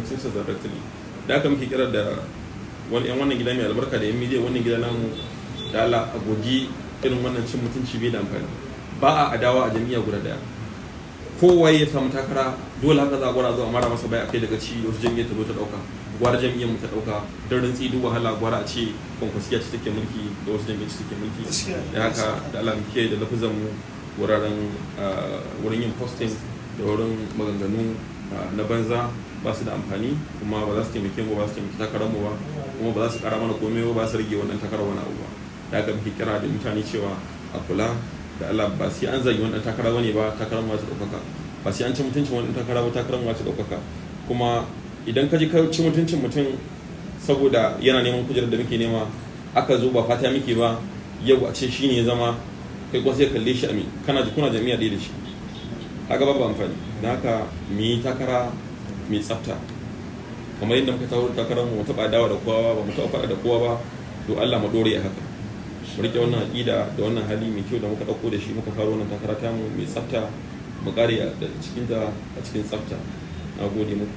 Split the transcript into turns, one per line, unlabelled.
affecting sa directly. Da haka muke kira da wani yan wannan gida mai albarka da yan media wannan gida namu, da Allah a guji irin wannan cin mutunci, bai da amfani. Ba a adawa a jam'iyya guda daya. Kowa ya samu takara, dole haka za a gwara zuwa mara masa baya kai daga ci. Wasu jam'iyyar ta zo ta dauka, gwara jam'iyyar mu ta dauka don rantsi duk wahala, gwara a ce Kwankwasiya ce take mulki da wasu jam'iyyar ce take mulki. Da haka da Allah mu kiyaye da lafazan mu wuraren wurin yin posting da wurin maganganu na banza, ba su da amfani, kuma ba za su taimake mu ba, su taimaki takarar mu ba, kuma ba za su kara mana komai ba, ba su rage wannan takarar wani abu ba. Da haka muke kira da mutane cewa a kula da Allah. Ba sai an zagi wannan takara bane ba takarar mu ta ɗaukaka, ba sai an ci mutuncin wannan takara ba takarar mu ta ɗaukaka. Kuma idan ka ji ka ci mutuncin mutum saboda yana neman kujerar da muke nema, aka zo ba fata muke ba, yau a ce shine ya zama, kai kuma sai kalle shi a me kana ji, kuna jami'a ɗaya da shi, kaga babu amfani. Don haka mu yi takara mai tsafta kamar yadda muka taho takarar mu, taɓa dawa da kowa ba, mu taɓa faɗa da kowa ba. To Allah mu dore a haka, mu rike wannan aƙida da wannan hali mai kyau da muka ɗauko da shi muka fara wannan takara tamu mai tsafta, mu kare da cikin ta a cikin tsafta. Na gode muku.